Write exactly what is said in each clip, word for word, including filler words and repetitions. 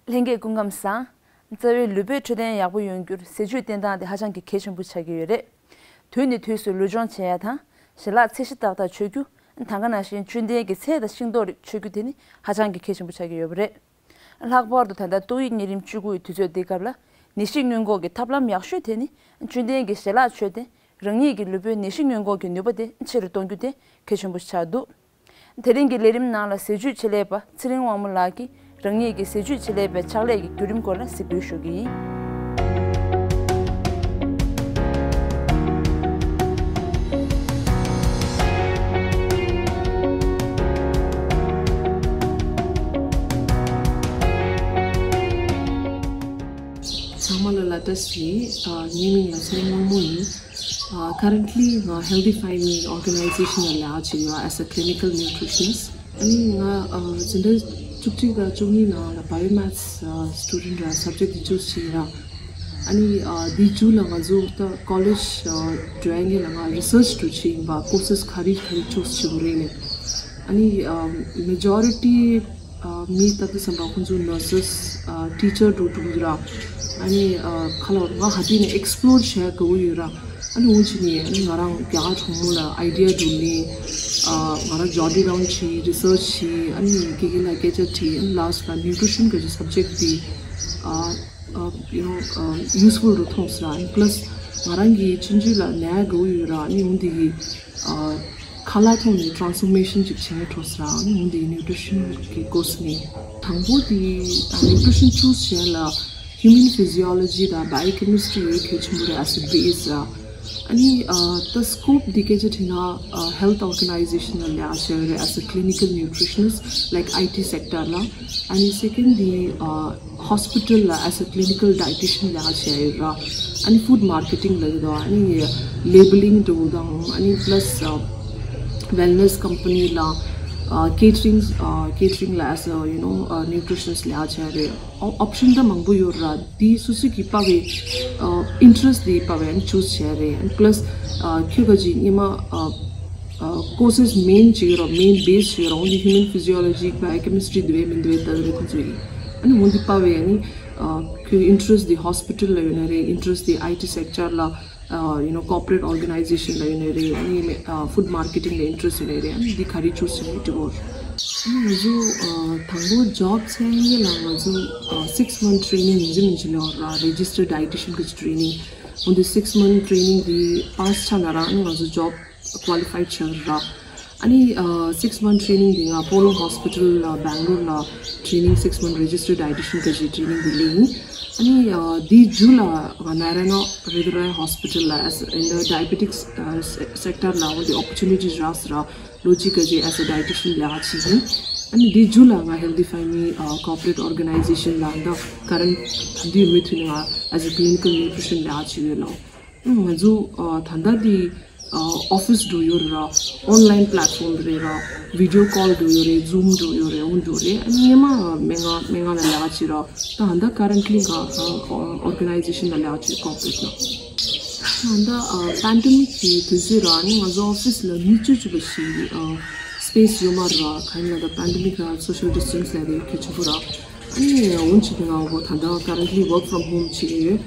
ལྷན་རྒྱས་སྐུ་ཁམས་བཟང་། རྩ་བའི་ལུས་པོའི་འཕྲོད་བསྟེན་ཡག་པོ་ཡོང་རྒྱུར་ཟས་བཅུད་བསྟེན་སྟངས་དེ་ཧ་ཅང་གི་གལ་ཆེན་པོ་ཆགས་ཀྱི་ཡོད་རེད། དུས་ནས་དུས་སུ་ལུས་སྦྱོང་བྱེད་ཡ་དང་། ཞལ་ལག་ཚད་གཞི་ཏག་ཏག་མཆོད་རྒྱུ། ད་ག་ནང་བཞིན་བཅུད་ལྡན་གྱི་ཚལ་དང་ཤིང་ཏོག་རིགས་མཆོད་རྒྱུ་དེ་ནི་ཧ་ཅང་གི་གལ་ཆེན་པོ་ཆགས་ཀྱི་ཡོད་པ་རེད། ལྷག་པར་དུ་ད་ལྟ་ཏོག་དབྱིབས་གཉན་རིམས་བཅུ་དགུ་ཡི་དུས་ཚོད་འདིའི་སྐབས་ལ། ནད་གཞི་སྔོན་འགོག་གི་ཐབས་ལམ་ཡག་ཤོས་དེ་ནི། བཅུད་ལྡན་གྱི་ཞལ་ལག་མཆོད་དེ། རང་ཉིད་ཀྱི་ལུས་པོའི་ནད་གཞི་སྔོན་འགོག་གི་ནུས་པ་དེ་ཆེ་རུ་གཏོང་རྒྱུ་དེ་གལ་ཆེན་པོ་ཆགས་འདུག་དེ་རིང་གི་ལས་རིམ་ནང་ལ་ཟས་བཅུད་ཆེད་ལས་པ་ཚེ་རིང་དབང་མོ་ལགས་ཀྱིས་རང་ཉིད་ཀྱི་ཟས་བཅུད་ཆེད་ལས་པའི་ཕྱག་ལས་ཀྱི་བརྒྱུད་རིམ་སྐོར་ལ་གཟིགས་འབུལ་ཞུ་གི་ཡིན། ཚང་མ་ལ་ལ་བཀྲ་ཤིས་བདེ་ལེགས། ཨ། ངའི་མིང་ལ་ཚེ་རིང་དབང་མོ་ཡིན། ཨ། Currently ང་Healthify Me organization ལ་ལས་ཀ་བྱེད་ཀྱི་ཡོད། As a clinical nutritionist. ཨ་ནི་ང་ཨ་འཛིན་གྲྭ་བཅུ་གཅིག་དང་བཅུ་གཉིས་ནང་ལ་Biomaths ཨ་student ར་subject དེ་choose བྱས་ཡིན་ར། ཨ་ནི་ཨ་དེའི་མཇུག་ལ་ང་ཚོ་ད་college ཨ་འགྲོ་ཡ་ལ་ང་research འགྲོ་བྱེད་ཡིན་པ། courses ག་རེ་ག་རེ་choose བྱེད་དགོས་རེད་ནས། ཨ་ནི་ཨ་majority ཨ་མི་ད་ལྟ་བསམ་པ་ཁོང་ཚོ་nurses ཨ་teacher འགྲོ་འགྲོ་གི་ར། ཨ་ནི་ཨ་ཁ་ལོ་ང་ཧ་དེ་ནས་explore བྱེད་ཡ་དགའ་བོ་ཡོད་ར། ཨ་ནི་འོང་ཕྱིན་ནས་ཨ་ནི་ང་རང་རྒྱ་གར་གྲོང་མོ་ལ་idea འགྲོ་ནས། ཨ་ང་རང་jot it down བྱས། research བྱས། ཨ་ནི་དགེ་རྒན་ལ་སྐད་ཆ་དྲིས། ཨ་ནི་last ལ་nutrition གི་subject དེ་ཨ་ཨ་you know ཨ་useful རུ་མཐོང་སོང་། ཨ་ནི་plus ང་རང་གི་ཆུང་ཆུང་ལ་ནད་དགའ་བོ་ཡོད་ར། ཨ་ནི་འོང་དེ་གི་ཨ་ཁ་ལག་ཐོག་ནས་transformation ཅིག་བྱེད་ཡ་འགྲོ་སོང་ར། ཨ་ནི་འོང་དེ་nutrition གི་course ནས། དང་པོ་དེ་nutrition choose བྱེད་ཡ་ལ་human physiology དང་biochemistry ཡོད་གལ་ཆེན་པོ་རེད། as a base ར། ཨ་ནི་ཨ་ད་scope འདི་སྐད་ཆ་དྲིས་ན། ཨ་health organization ལ་ལས་ཀ་བྱས་ཡོད་རེད། as a clinical nutritionist, like I T sector ལ། ཨ་ནི་second འདི་ཨ་hospital ལ་as a clinical dietitian ལས་ཀ་བྱས་ཡོད་ར། ཨ་ནི་food marketing ལ་ཡོད། ཨ་ནི་labeling འགྲོ་དང་། ཨ་ནི་plus ཨ་wellness company ལ་ཨ་catering ཨ་catering ལ་as a you know ཨ་nutritionist ལས་ཀ་བྱས་རེད། ཨོ་option ད་མང་པོ་ཡོད་ར། དེ་སོ་སོ་གི་དཔའ་བའི་ཨ་interest དེ་དཔའ་བའི་choose བྱས་རེད། plus ཨ་ཁྱོད་ག་ཅིག་སྔོན་མ་ཨ་ཨ་courses main བྱེད་ཀྱི་རོགས། main base བྱེད་ཀྱི་རོགས། འོན་ཏེ་human physiology biochemistry དེ་བས་མིན་དེ་བས་ལྟ་གི་རེད་ཁོང་ཚོ་ཡིན། ཨ་ནི་འོན་ཏེ་དཔའ་བའི་ཨ་ནི་ཨ་ཁྱོད་interest དེ་hospital ལ་ཡོད་ན་རེད། interest དེ I T sector ལ། ཨ་you know corporate organization ལ་ཡོད་ནའི་རེད། ཨ་ནི་ཨ་food marketing ལ་interest ཡོད་ནའི་རེད། ཨ་ནི་འདི་ག་རེ་choose བྱེད་ནའི་འགྲིག་གོ། ཨ་ནི་ང་ཚོ་ཨ་དང་པོ་job འཚོལ་ཡས་ལ་ང་ཚོ་ཨ་six month training ཡིན་གཅིག་མིན་གཅིག་ལོ་ར། registered dietitian གི་training འོན་ཏེ་six month training འདི་pass ཆགས་ན་རང་ཨ་ནི་ང་ཚོ་job qualified ཆགས་ར། ཨ་ནི་ཨ་six month training འདི་ང་Apollo Hospital ལ་Bangalore ལ་training six month registered dietitian གི་training འདི་ལེན། ཨ་ནི་ཨ་འདི་མཇུག་ལ་ང་Narayana Hridayaroy Hospital ལ་as in the diabetics ཨ་sector ལ་འོ་འདི་opportunity རག་སོང་ར། ལོ་གཅིག་ག་ཅིག་as a dietitian ལས་ཀ་བྱེད་ཀྱིན། ཨ་ནི་འདི་མཇུག་ལ་ང་Healthify Me ཨ་corporate organization ལ་འདི་current ད་འདི་མུ་མཐུད་ནས་ང་as a clinical nutrition ལས་ཀ་བྱེད་ཡོད་ལོ། ང་ཚོ་ཨ་ད་ལྟ་འདི་ཨ་office འགྲོ་ཡོད་རེད་ར། online platform རེད་ར། video call འགྲོ་ཡོད་རེད། Zoom འགྲོ་ཡོད་རེད། འོ་འགྲོ་རེད། ཨ་ནི་སྔོན་མ་སྨན་ཁང་སྨན་ཁང་ལ་ལས་ཀ་བྱེད་ར། ད་ད་ལྟ་currently ང་ཨ་organization ལ་ལས་ཀ་བྱེད་corporate ནང་། ད་ལྟ་ཨ་pandemic གི་དུས་ཚོད་ར། ཨ་ནི་ང་ཚོ་office ལ་མི་བཅུ་བཅུ་བ་ཞིག་ཨ་space ཡོད་མ་རེད་ར། གང་ཡིན་ལབ་ན་pandemic ར་social distance ལབ་དེ་གལ་ཆེན་པོ་ར། ཨ་ནི་འོན་ཅིག་ང་འོ་ད་ལྟ་currently work from home བྱེད་ཀྱི་ཡོད།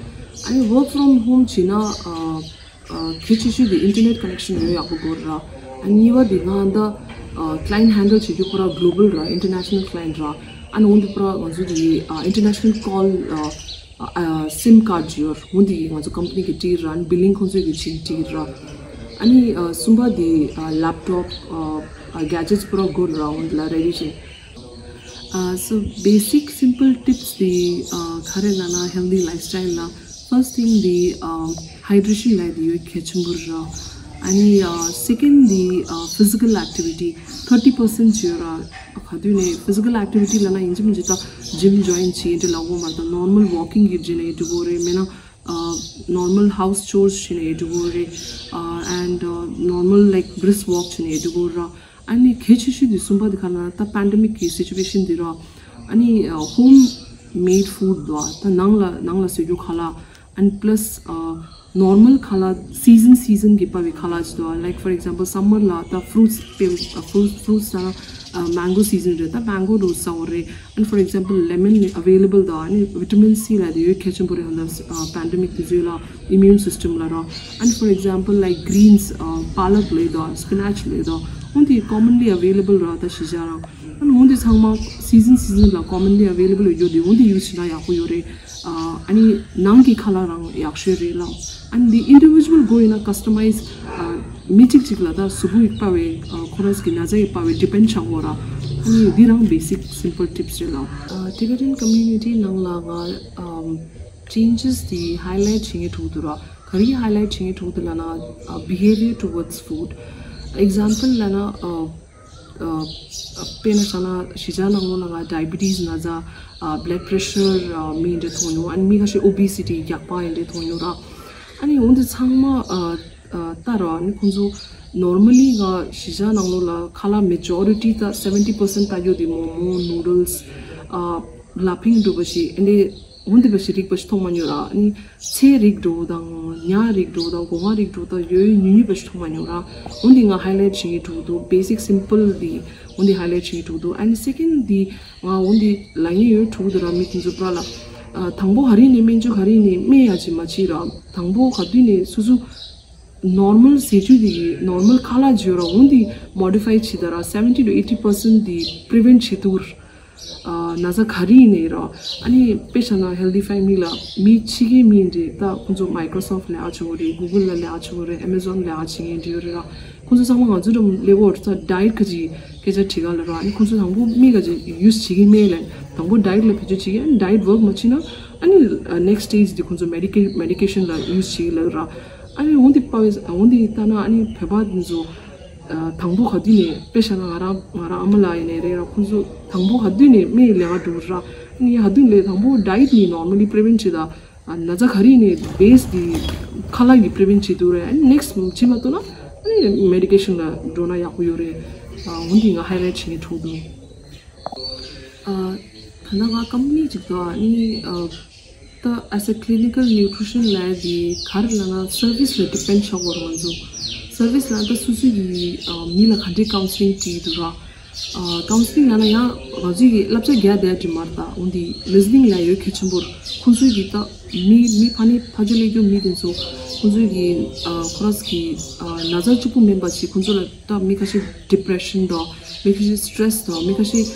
ཨ་ནི་work from home བྱེད་ན་ཨ་ཨ་གལ་ཆེ་ཤོས་དེ་internet connection ཡོད་ཡག་པོ་དགོས་ར། ཨ་གཉིས་པ་དེ་ང་ད་ཨ་client handle བྱེད་རྒྱུ་པུ་ར་global ར། international client ར། ཨ་ནི་འོན་ཏེ་པུ་ར་ང་ཚོ་དེ་ཨ་international call ཨ་ཨ་sim card ཅིག་ཡོད། འོན་ཏེ་ང་ཚོ་company གི་སྤྲད་ར། ཨ་ནི་billing ཁོང་ཚོས་གི་ཆིག་སྤྲད་ར། ཨ་ནི་ཨ་གསུམ་པ་དེ་ཨ་laptop ཨ་ཨ་gadgets པུ་ར་དགོས་ར། འོན་ཏེ་ལ་ready བྱེད། Uh, so basic simple tips དེ་uh, ག་རེ་ལབ་ན་healthy lifestyle ལ་first thing དེ་uh, hydration ལབ་དེ་ཡོད་གལ་ཆེན་པོ་རེད། ཨ་ནི་uh, second དེ་uh, physical activity thirty percent བྱོས་ར། ག་དུས་ནས་physical activity ལབ་ན་ཡིན་གཅིག་མིན་གཅིག་ད་gym join བྱེད་ཡིན་དེ་ལབ་འོ་མ་ད་normal walking གི་བྱེད་ནས་འགྲིག་གོ་རེད། མེད་ན་uh, normal house chores བྱེད་ནས་འགྲིག་གོ་རེད། Uh, and uh, normal like brisk walk བྱེད་ནས་འགྲིག་གོ་ར། ཨ་ནི་གལ་ཆེ་ཤོས་དེ་གསུམ་པ་དེ་ག་ལ་ད་pandemic གི་situation འདི་ར། ཨ་ནི་uh, home made food དོ་ད་ནང་ལ་ནང་ལ་བཟོ་རྒྱུ་ཁ་ལག and plus uh, normal ཁ་ལག season season གི་པ་བའི་ཁ་ལག་ཅིག་དོ། Like for example summer ལ་ད་fruits པེ་uh, fruits fruits ད་ mango season རེད། ད་mango རོ་ཟ་བ་རེད། And for example lemon available ད་ཨ་ནི་vitamin C ལ་དེ་ཡོད་གལ་ཆེན་པོ་རེད། ཧ་ད་pandemic དེ་ཚོའི་ལ་immune system ལ་ར། And for example like greens པཱ་ལག་ལས་ད་spinach ལས་ད་འོན་དེ་commonly available ར། ད་ཤི་ཇ་རང་ཨ་ནི་འོན་དེ་ཚང་མ་season season ལ་commonly available ཡོད་དེ་འོན་དེ་use བྱེད་ན་ཡག་པོ་ཡོད་རེད། ཨ་ནི་ནང་གི་ཁ་ལག་རང་ཡག་ཤོས་རེད་ལ། And the individual དགོས་ཡིན་ན་customize མི་གཅིག་གཅིག་ལ་ད་གཟུགས་པོ་ཡི་དཔའ་བའི་ཁོ་རང་གི་ན་ཚ་ཡི་དཔའ་བའི་depend བྱ་དགོས་ར། ཨ་ནི་འདི་རང་basic simple tips རེད་ལ། Tibetan community ནང་ལ་ང་changes དེ་highlight བྱེད་ངེས་འགྲོ་འདུག་ར། ག་རེ་highlight བྱེད་ངེས་འགྲོ་འདུག་ལབ་ན་behavior towards food example ལབ་ན། དཔེར་ན་བཞག་ན་གཞིས་ཆགས་ནང་ལོགས་ལ་ང་diabetes ན་ཚ་blood pressure མི་འདྲ་མཐོང་མྱོང་། ཨ་ནི་མི་ཁ་ཤས་obesity རྒྱགས་པ་ཡིན་འདྲ་མཐོང་མྱོང་ར། ཨ་ནི་འོན་ཏེ་ཚང་མ་ལྟ་ར། ཨ་ནི་ཁོང་ཚོ་normally ང་གཞིས་ཆགས་ནང་ལོགས་ལ་ཁ་ལག་majority ད་seventy percent ལྟ་རྒྱུ་དེ་མོག་མོག་noodles ལ་ཕིང་འགྲོ་བ་ཞིག་ཨ་ནི་འོན་ཏེ་བ་ཞིག་རིགས་པ་ཞིག་མཐོང་མ་མྱོང་ར། ཨ་ནི་ཚལ་རིགས་འགྲོ་དང་ཉ་རིགས་འགྲོ་དང་སྒོ་ང་རིགས་འགྲོ་དང་ཡོད་ཡོད་ཉུང་ཉུང་བ་ཞིག་མཐོང་མ་མྱོང་ར། འོན་ཏེ་ང་highlight བྱེད་ངེས་འགྲོ་འདུག basic simple དེ་འོན་ཏེ་highlight བྱེད་ངེས་འགྲོ་འདུག And second དེ་ང་འོན་ཏེ་ལ་ངེས་ཡོད་འགྲོ་འདུག་ར། མི་དེ་ཚོ་པ་ལ་དང་པོ་ག་རེ་ནས་སྨན་བཅོས་ག་རེ་ནས་སྨན་ཡ་ཅིག་མ་བྱེད་ར། དང་པོ་ག་དུས་ནས་སོ་སོ་normal ཟས་བཅུད་དེ་གི་normal ཁ་ལག་བརྗོད་ར། འོན་ཏེ་modify བྱེད་ད་ར་seventy to eighty percent དེ་prevent བྱེད་ཐུབ། ན་ཚ་ག་རེ་ཡིན་ནའི་ར། ཨ་ནི་དཔེ་བཞག་ན་Healthify མི་ལ་མི་ཕྱི་རྒྱལ་མི་འདྲ་ད་ཁོང་ཚོ་Microsoft ལས་ཨ་ཆོ་གོ་རེད། Google ལ་ལས་ཨ་ཆོ་གོ་རེད། Amazon ལས་ཨ་ཆེ་ངན་འདྲ་ཡོད་རེད་ར། ཁོང་ཚོ་ཚང་མ་ང་ཚོ་འདྲ་ལེ་བོར་ད་diet ག་ཅིག་སྐད་ཆ་དྲི་ག་ལ་ར། ཨ་ནི་ཁོང་ཚོ་དང་པོ་མི་ག་ཅིག་use བྱེད་ཀྱི་མེད་ལ། དང་པོ་diet ལ་བེད་སྤྱོད་བྱེད་ཀྱི། ཨ་ནི་diet work མ་བྱེད་ན་ཨ་ནི་next stage དེ་ཁོང་ཚོ་medica- medication ལ་use བྱེད་ཀྱི་ལ་ར། ཨ་ནི་འོན་ཏེ་པ་བས་འོན་ཏེ་ལྟ་ན་ཨ་ནི་བོད་པ་དེ་ཚོ། དང་པོ་ག་དུས་ནས་དཔེ་བཞག་ན་ང་རང་ང་རང་ཨ་མ་ལགས་ཡིན་ནའི་རེད་ར། ཁོང་ཚོ་དང་པོ་ག་དུས་ནས་སྨན་ལས་ཀ་འགྲོ་ར། ཨ་ནི་ག་དུས་ལས་དང་པོ་diet ནས་normally prevent བྱེད་ད། ན་ཚ་ག་རེ་ནས་base དེ་ཁ་ལག་གིས་prevent བྱེད་དུ་རེད། ཨ་ནི་next བྱེད་མ་ཐུབ་ན་ཨ་ནི་medication ལ་འགྲོ་ན་ཡག་པོ་ཡོད་རེད། འོན་ཏེ་ང་highlight བྱེད་ངེས་འགྲོ་འདུག་ད་ལྟ་ང་company གཅིག་ཏུ་ཨ་ནི། ད་as a clinical nutrition ལབ་དེ་ག་རེ་ལབ་ན་service ལ་depend ཆགས་པ་རེད། ང་ཚོ་service ལ་ད་སོ་སོ་ཡི་མི་ལ་ག་འདྲའི་counselling སྤྲད་འདུག་ར། counselling ལབ་ན་ཡང་ང་ཚོ་ཡི་བསླབ་བྱ་རྒྱག་བསྡད་དེ་མ་རེད། ད་འོན་ཏེ་listening ལ་ཡོད་གལ་ཆེན་པོ་རེད། ཁོང་ཚོ་གི་ད་མི་མི་ཕ་ནི་ཕ་ཇོ་ལས་རྒྱུ་མི་དེ་ཚོ་ཁོང་ཚོ་གི་ཁོ་རང་གི་ན་ཚ་གཅིག་པུ་མིན་པ་ཅིག་ཁོང་ཚོ་ལ། ད་མི་ཁ་ཤས་depression དང་མི་ཁ་ཤས་stress དང་མི་ཁ་ཤས་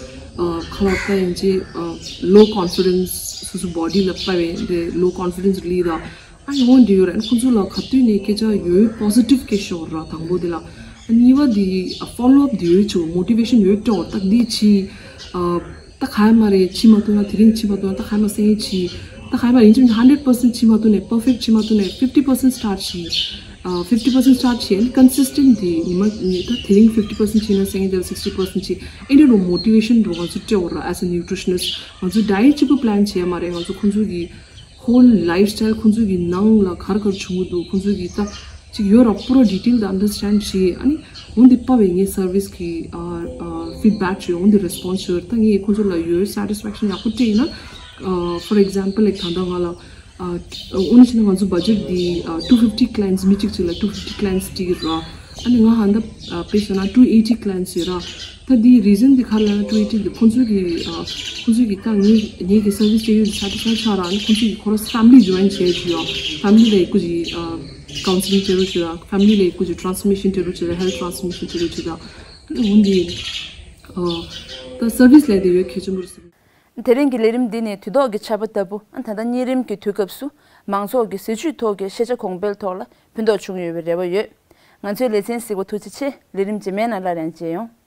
ཁ་ལག་ད་ཡིན་གྱི་low confidence སོ་སོ་body ལ་དཔའ་བའི་འདི་low confidence ལི་ད་ཨ་ཡོང་འདི་ཡོད་རེད། ཁོང་ཚོ་ལ་ག་དུས་ནས་སྐད་ཆ་ཡོད་positive སྐད་ཤོར་ར། དང་པོ་དེ་ལ་གཉིས་པ་དེ་follow up དེ་ཡོད་ཆོག motivation ཡོད་ཆོག་ད་འདི་ཆི། ད་ག་ཡ་མ་རེད། ཕྱི་མ་ཐུག་ན་དེ་རིང་ཕྱི་མ་ཐུག་ན་ད་ག་ཡ་མ་སེང་ཕྱི། ད་ག་ཡ་མ་ཡིན་ཅིག་hundred percent ཕྱི་མ་ཐུག་ནས་perfect ཕྱི་མ་ཐུག་ནས་fifty percent start ཕྱི། fifty percent start ཕྱི་ཨ་ནི་consistent དེ་ཉི་མ་ཉི་ད་དེ་རིང་fifty percent ཕྱི་ན་སེང་གེ་དེར་sixty percent ཕྱི། ཨེ་འདྲ་རུ་motivation འགྲོ་ང་ཚོ་སྤྲད་འོ་ར། As a nutritionist ང་ཚོ་diet གཅིག་པུ་plan བྱས་མ་རེད། ང་ཚོ་ཁོང་ཚོ་གི་whole lifestyle ཁོང་ཚོ་གི་ནང་ལ་ག་རེ་ག་རེ་བྱུང་གི་འདུག་ཁོང་ཚོ་གི་ད། ཅིག་ཡོད་ར། པུ་ར་detail དུ་understand བྱེད། ཨ་ནི་འོན་ཏེ་པ་བས་ངའི་service གི་feedback བྱེད། འོན་ཏེ་response བྱེད། ད་ངས་ཁོང་ཚོ་ལ་ཡོད་satisfaction ཡག་པོ་སྤྲད་ཡིན་ན། for example like ད་ལྟ་ང་ལ་འོ་ན་བྱས་ན་ང་ཚོ་budget འདི་two fifty clients མི་གཅིག་གཅིག་ལ་two fifty clients སྤྲད་ཀྱི་ར། ཨ་ནི་ང་ཧ་ད་དཔེ་བཞག་ན་two eighty clients ཡོད་ར། ད་འདི་reason འདི་ག་རེ་ལབ་ན་two eighty འདི་ཁོང་ཚོ་གི་ཁོང་ཚོ་གི་ད་ངའི་ངའི་གི་service སྤྲད་ཡོད་satisfaction ཆགས་ར། ཨ་ནི་ཁོང་ཚོ་གི་ཁོ་ར་family join བྱས་ཡོད། family ལ་ཡི་གུ་ཅིག counselling སྤྲད་རོགས་བྱེད་དང་། family ལ་ཡི་གུ་ཅིག་transmission སྤྲད་རོགས་བྱེད་དང་། health transmission སྤྲད་རོགས་བྱེད་དང་། འོན་ཏེ་ད་service ལས་དེ་ཡོད་གལ་ཆེན་པོ་རེད་ཟེར། དེ་རིང་གི་ལས་རིམ་འདི་ནི་དུས་ཐོག་གི་ཆར་པ་ལྟ་བུ་ད་ལྟ་གཉན་རིམས་ཀྱི་དུས་སྐབས་སུ་མང་ཚོགས་ཀྱི་ཟས་བཅུད་ཐོག་གི་ཤེས་བྱ་གོང་འཕེལ་ཐོག་ལ་ཕན་ཐོགས་བྱུང་ཡོད་པའི་རེ་བ་ཡོད། ང་ཚོའི་ལེ་ཚན་གཟིགས་པ་ཐུགས་རྗེ་ཆེ། ལས་རིམ་རྗེས་མའི་ནང་སླར་ཡང་མཇལ་ཡོང་།